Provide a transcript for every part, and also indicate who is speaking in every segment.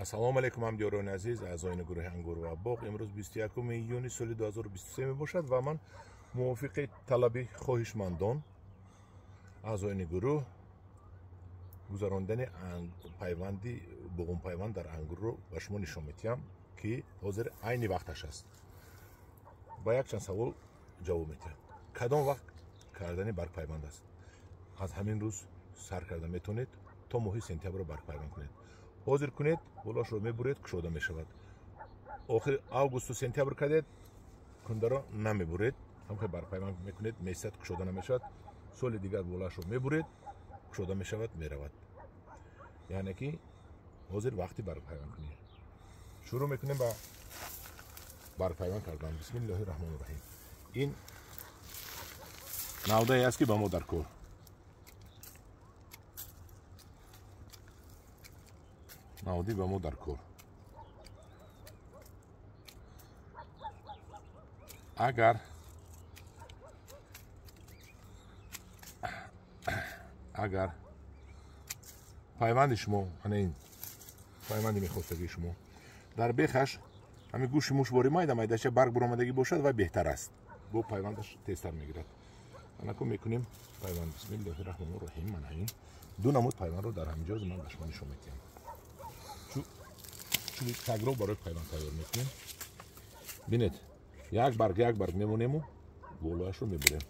Speaker 1: Ассалому алайкум ҳамдиёрони азиз, аъзоёни гурӯҳи Ангур ва боғ. Имрӯз 21 июни соли 2023 мебошад ва ман мувофиқи талаби хоҳишмандон аъзоёни гурӯҳ гузарондани пайванди буғумпайванд дар ангурро ба шумо нишон медиҳам, ки ҳозир айни вақташ аст. Ба якчанд савол ҷавоб медиҳам. Кадом вақт кардани баргпайванд аст? Аз ҳамин рӯз сар карда метавонед то моҳи сентябрро баргпайванд кунед. Ҳозир кунед, болошро мебуред, кушода мешавад. Охири августу сентябр кардед, кундаро намебуред, ҳамхел баргпайванд мекунед, месяд, кушода намешавад. Соли дигар болашро мебуред, кушода мешавад, меравад. Яъне ки ҳозир вақти баргпайванд кунӣ. Шурӯъ мекунем ба баргпайванд кардан. Бисмиллоҳи раҳмони раҳим. Ин навдае аст, ки ба мо дар кор. Навди ба мо дар кор. Агар пайванди шумо, ана ин пайванди мехостагии шумо, дар бехаш ҳамин гӯши муш бори майда майдача барг буромадагӣ бошад, вай беҳтар аст, бо пайвандаш тезтар мегирад. Анаку мекунем пайванд. Бисмиллоҳи раҳмони раҳим. Мана ин ду намуд пайвандро дар ҳамин ҷо ман ба шумо нишон медиҳам. Чӯби тагро барои пайванд тайёр мекунем. Бинед, як барг як барг мемонему болояшро мебурем.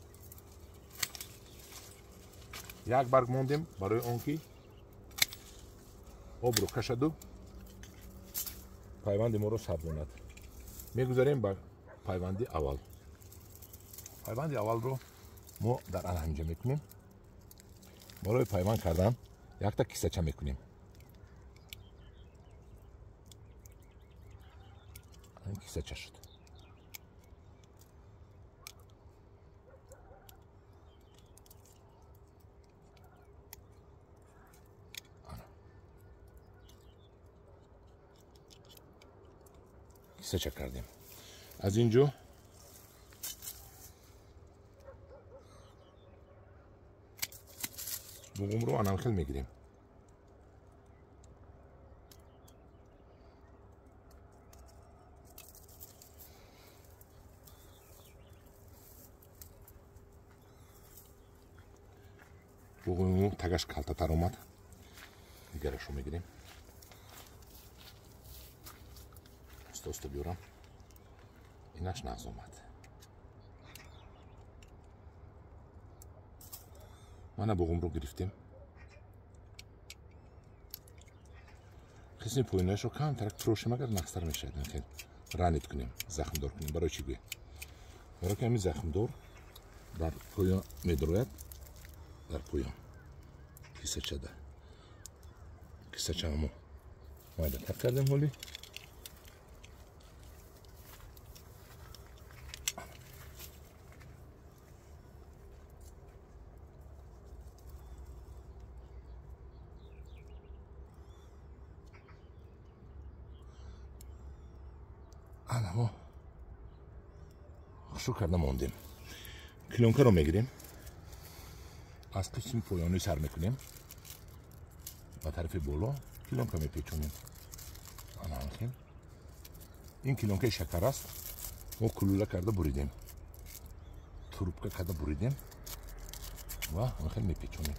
Speaker 1: Як барг мондем барои он ки обро кашаду пайванди моро сабзонад. Мегузарем ба пайванди аввал. Пайванди аввалро мо дар ана ҳаминҷо мекунем. Барои пайванд кардан якта кисача мекунем. Ин кисача шуд. Кисача кардем. Аз ин ҷо буғумро анамхел мегирем. Буғуми тагаш калтатар омад. Дигарашро мегирем. Оста оста биёрам. Инаш нағз омад. Мана буғумро гирифтем. Қисми поёнаашро камтарак турошем, агар нағзтар мешавад. Хел ранид кунем, захмдор кунем. Барои чӣ гӯем? Барои ки ҳамин захмдор дар поён медарояд, дар поён кисачада. Кисачамо майдатар кардем ҳоли. Ана мо хушрӯ карда мондем. Клёнкаро мегирем, аз қисми поёнӣ сар мекунем, ба тарафи боло клёнка мепечонем. Ана ҳамхел. Ин клёнкаи шакар аст. Мо кулула карда буридем, трубка карда буридем ва ҳамхел мепечонем.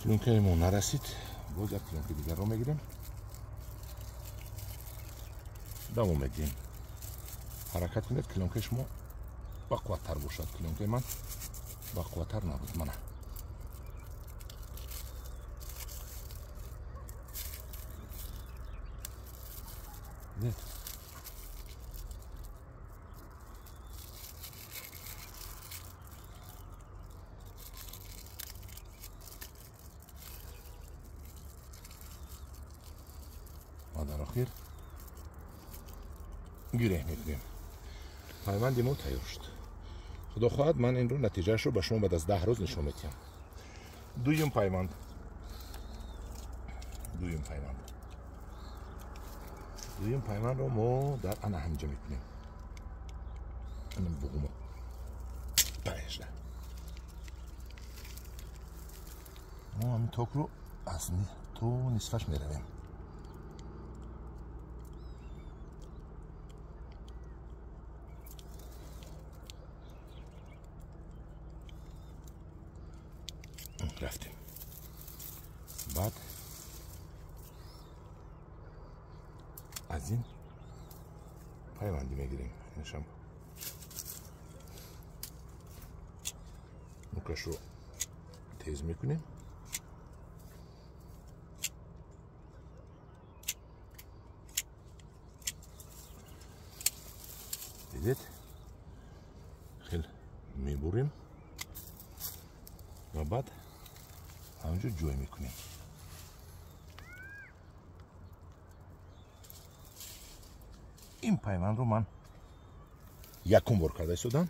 Speaker 1: Клёнкаи мо нарасид, боз як клёнкаи дигарро мегирем, давом медиҳем. Ҳаракат кунед, клёнкаи шумо бақувваттар бошад. Клёнкаи ман бақувваттар набуд. Мана ва дар охир гиреҳ мекунем. Пайванди мо тайёр шуд. Худо хоҳад, ман инро натиҷаашро ба шумо баъд аз 10 рӯз нишон медиҳам. Дуюм пайванд. Дуюм пайванд. Дуюм пайвандро мо дар ана ҳаминҷа мекунем. Ана буғумо. Панҷда. Мо ҳамин токро аз то нисфаш меравем. Рафтем. Баъд аз ин пайвандӣ мегирем. Инашам нукашро тез мекунем. Дидед? Хел мебурем ва баъд ҳаминҷо ҷой мекунем. Ин пайвандро ман якум бор карда истодам.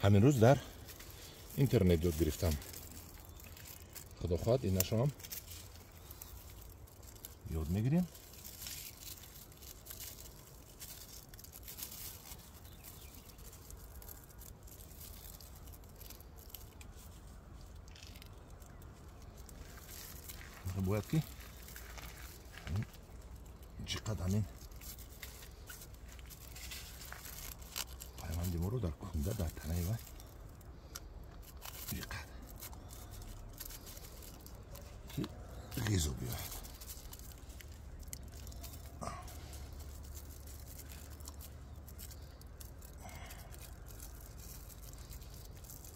Speaker 1: Ҳамин рӯз дар интернет ёд гирифтам. Худо хоҳад, инашам ёд мегирем. Бояд ки ҷиқат ҳамин пайванди моро дар кунда дар танаи вай ҷиқат ки ғизо биёяд.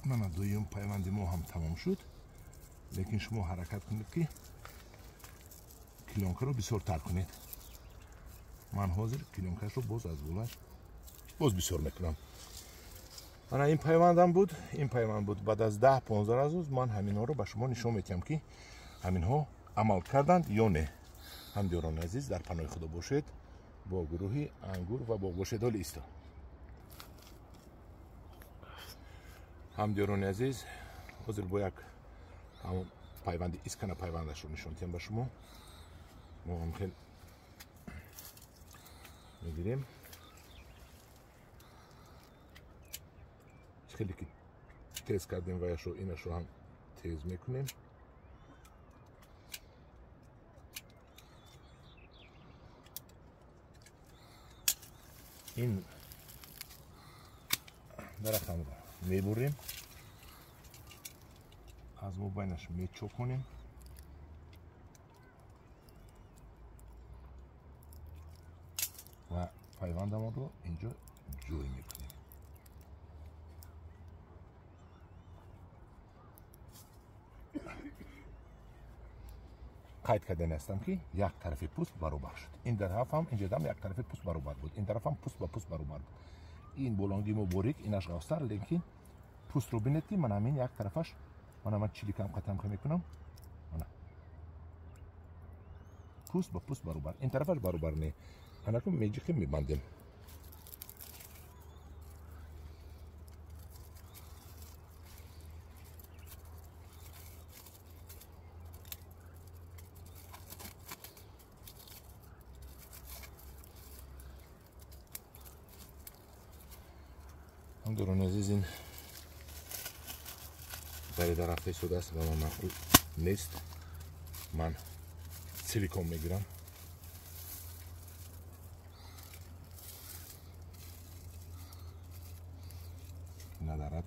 Speaker 1: Мана дуюм пайванди мо ҳам тамом шуд, лекин шумо ҳаракат кунед ки клеёнкаро бисёртар кунед. Ман ҳозир клеёнкашро боз аз болаш боз бисёр мекунам. Ана ин пайвандам буд, ин пайванд буд. Баъд аз 10-15 рӯз ман ҳаминҳоро ба шумо нишон медиҳам ки ҳаминҳо амал карданд ё не. Ҳамдиёрони азиз, дар паноҳи Худо бошед. Бо гурӯҳи ангур ва боғ бошед. Ҳоли исто. Ҳамдиёрони азиз, ҳозир бо як ҳамон пайванди искана пайвандашро нишон диҳам ба шумо. Мо ҳам хел мегирем. Хеле ки тез кардем ваяшро, инашро ҳам тез мекунем. Ин дарахтамро мебурем, аз мобайнаш мечоконем. Ва пайвандамонро инҷо ҷой мекунем. Қайд кардани ҳастам ки як тарафи пӯст баробар шуд. Ин тараф ҳам, инҷодам як тарафи пӯст баробар буд. Ин тараф ҳам пӯст ба пӯст баробар буд. Ин болонги мо борик, инаш ғафстар, лекин пӯстро бинед ки ман ҳамин як тарафаш, ман чиликам қатамха мекунам. Мана. Пӯст ба пӯст баробар. Ин тарафаш баробар не. Анакун меҷиқим мебандем. Ҳамдорони азиз, ин дарида рафта истодааст ва ман маъқул нест. Ман силикон мегирам. Надарад.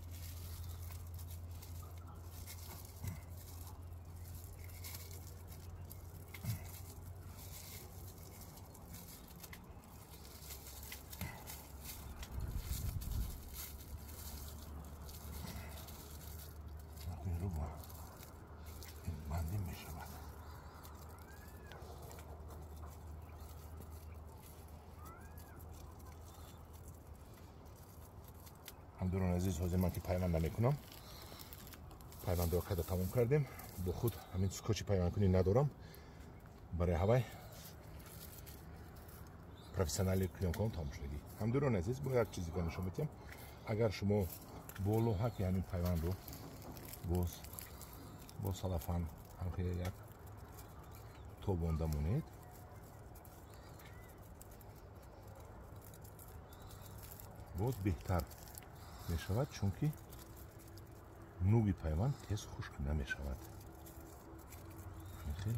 Speaker 1: Ҳамдорони азиз, ҳозир ман ки пайванд намекунам. Пайвандро када тамом кардем. Бо худ ҳамин скотчи пайвандкунӣ надорам. Барои ҳавай Профессионали плёнкаҳо тамом шудагӣ. Ҳамдиёрони азиз, бо як чиз дигар нишон медиҳам. Агар шумо болоҳаки ҳамин пайвандро боз бо салафан ҳамхеле як тобонда монед, боз беҳтар мешавад, чунки нуги пайванд тез хушк намешавад. Хел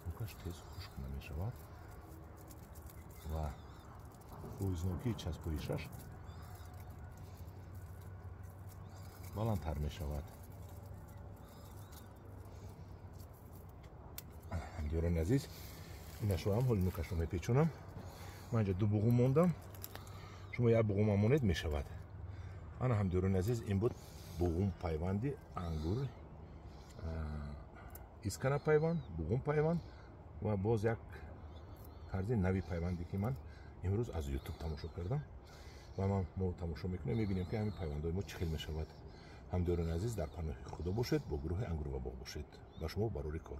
Speaker 1: нукаш тез хушк намешавад ва фоизнокии часпоишаш баландтар мешавад. Ҳамдиёрони азиз, инашро ҳам ҳоли нукашро мепечонам. Ман инҷа ду буғум мондам, шумо як буғумам монед мешавад. Ана, ҳамдиёрони азиз, ин буд буғум пайванди ангур, искана пайванд, буғум пайванд ва боз як тарзи нави пайванде, ки ман имрӯз аз Ютуб тамошо кардам ва ман мо тамошо мекунем, мебинем, ки ҳамин пайвандҳои мо чӣ хел мешавад. Ҳамдиёрони азиз, дар паноҳи Худо бошед, бо гурӯҳи Ангур ва боғ бошед. Ба шумо барори кор.